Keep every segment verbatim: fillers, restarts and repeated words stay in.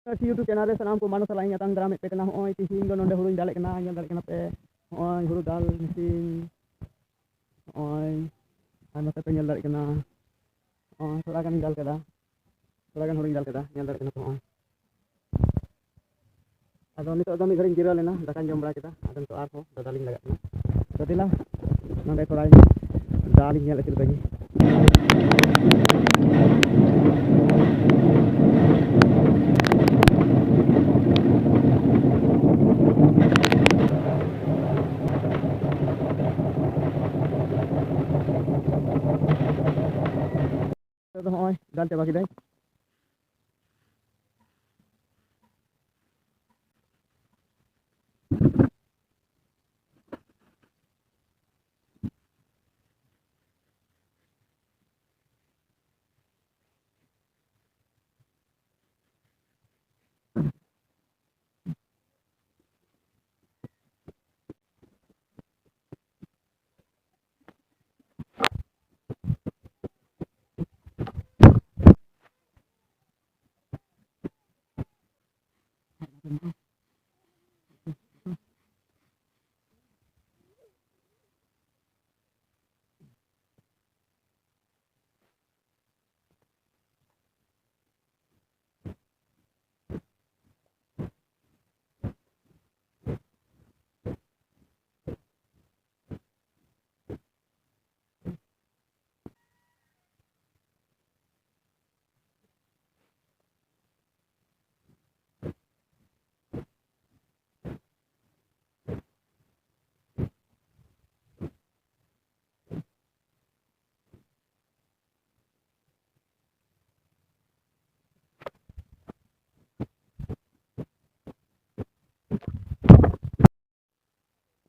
YouTube channel ᱨᱮ ᱥᱟᱱᱟᱢ ᱠᱚ ᱢᱟᱱᱚᱛ ᱥᱟᱞᱟᱜ ᱤᱧ ᱟᱛᱟᱝ ᱫᱟᱨᱟᱢᱮᱫ ᱯᱮ ᱠᱟᱱᱟ᱾ ᱦᱚᱸᱜᱼᱚᱭ ᱛᱤᱦᱤᱧ ᱫᱚ ᱱᱚᱰᱮ ᱦᱩᱲᱩᱧ ᱫᱟᱞᱮᱫ ᱠᱟᱱᱟ, ᱧᱮᱞ ᱫᱟᱲᱮᱭᱟᱜ ᱠᱟᱱᱟ ᱯᱮ᱾ ᱦᱚᱸᱜᱼᱚᱭ ᱦᱩᱲᱩ ᱫᱟᱞ ᱢᱮᱥᱤᱱ, ᱦᱚᱸᱜᱼᱚᱭ ᱟᱨ ᱱᱚᱛᱮ ᱯᱮ ᱧᱮᱞ ᱫᱟᱲᱮᱭᱟᱜ ᱠᱟᱱᱟ, ᱦᱚᱸᱜᱼᱚᱭ ᱛᱷᱚᱲᱟ ᱜᱟᱱᱤᱧ ᱫᱟᱞ ᱠᱮᱫᱟ, ᱛᱷᱚᱲᱟ ᱜᱟᱱ ᱦᱩᱲᱩᱧ ᱫᱟᱞ ᱠᱮᱫᱟ, ᱧᱮᱞ ᱫᱟᱲᱮᱭᱟᱜ ᱠᱟᱱᱟ ᱯᱮ ᱦᱚᱸᱜᱼᱚᱭ᱾ ᱟᱫᱚ ᱱᱤᱛᱚᱜ ᱫᱚ ᱢᱤᱫ ᱜᱷᱟᱹᱲᱤᱡ ᱤᱧ ᱡᱤᱨᱟᱹᱣ ᱞᱮᱱᱟ, ᱫᱟᱠᱟᱧ ᱡᱚᱢ ᱵᱟᱲᱟ ᱠᱮᱫᱟ, ᱟᱫᱚ ᱱᱤᱛᱚᱜ ᱟᱨᱦᱚᱸ ᱫᱟᱫᱟᱞᱤᱧ ᱞᱟᱜᱟᱜ ᱠᱟᱱᱟ᱾ ᱛᱚ ᱫᱮᱞᱟ, ᱱᱚᱰᱮ ᱛᱷᱚᱲᱟ ᱫᱟᱞᱤᱧ ᱧᱮᱞ ᱟᱹᱪᱩᱨ ᱞᱮᱜᱮ᱾ ᱱᱤᱛᱚᱜ ᱫᱚ ᱦᱚᱸᱜᱼᱚᱭ ᱫᱟᱞ ᱪᱟᱵᱟ ᱠᱮᱫᱟᱭ᱾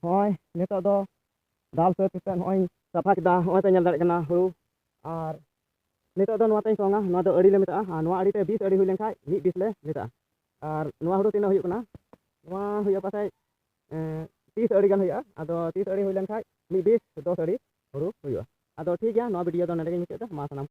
ᱦᱚᱸᱜᱼᱚᱭ ᱱᱤᱛᱚᱜ ᱫᱚ ᱫᱟᱞ ᱥᱟᱹᱛ ᱠᱟᱛᱮᱫ ᱱᱚᱜᱼᱚᱭ ᱥᱟᱯᱷᱟ ᱠᱮᱫᱟ᱾ ᱦᱚᱸᱜᱼᱚᱭ ᱯᱮ ᱧᱮᱞ ᱫᱟᱲᱮᱭᱟᱜ ᱠᱟᱱᱟ ᱦᱩᱲᱩ᱾ ᱟᱨ ᱱᱤᱛᱚᱜ ᱫᱚ ᱱᱚᱣᱟ ᱛᱮᱧ ᱥᱚᱝᱟ, ᱱᱚᱣᱟ ᱫᱚ ᱟᱹᱲᱤ ᱞᱮ ᱢᱮᱛᱟᱜᱼᱟ᱾ ᱟᱨ ᱱᱚᱣᱟ ᱟᱹᱲᱤ ᱛᱮ ᱵᱤᱥ ᱟᱹᱲᱤ ᱦᱩᱭ ᱞᱮᱱᱠᱷᱟᱱ ᱢᱤᱫ ᱵᱤᱥ ᱞᱮ ᱢᱮᱛᱟᱜᱼᱟ᱾ ᱟᱨ ᱱᱚᱣᱟ ᱦᱩᱲᱩ ᱛᱤᱱᱟᱹᱜ ᱦᱩᱭᱩᱜ ᱠᱟᱱᱟ? ᱱᱚᱣᱟ ᱦᱩᱭᱩᱜᱼᱟ ᱯᱟᱥᱮᱡ, ᱮᱸ, ᱛᱤᱥ ᱟᱹᱲᱤ ᱜᱟᱱ ᱦᱩᱭᱩᱜᱼᱟ᱾ ᱟᱫᱚ ᱛᱤᱥ ᱟᱹᱲᱤ ᱦᱩᱭ ᱞᱮᱱᱠᱷᱟᱱ ᱢᱤᱫ ᱵᱤᱥ ᱫᱚᱥ ᱟᱹᱲᱤ ᱦᱩᱲᱩ ᱦᱩᱭᱩᱜᱼᱟ᱾ ᱟᱫᱚ ᱴᱷᱤᱠ ᱜᱮᱭᱟ, ᱱᱚᱣᱟ video ᱫᱚ ᱱᱚᱰᱮ ᱜᱮᱧ ᱢᱩᱪᱟᱹᱫ ᱮᱫᱟ᱾ ᱢᱟ ᱥᱟᱱᱟᱢ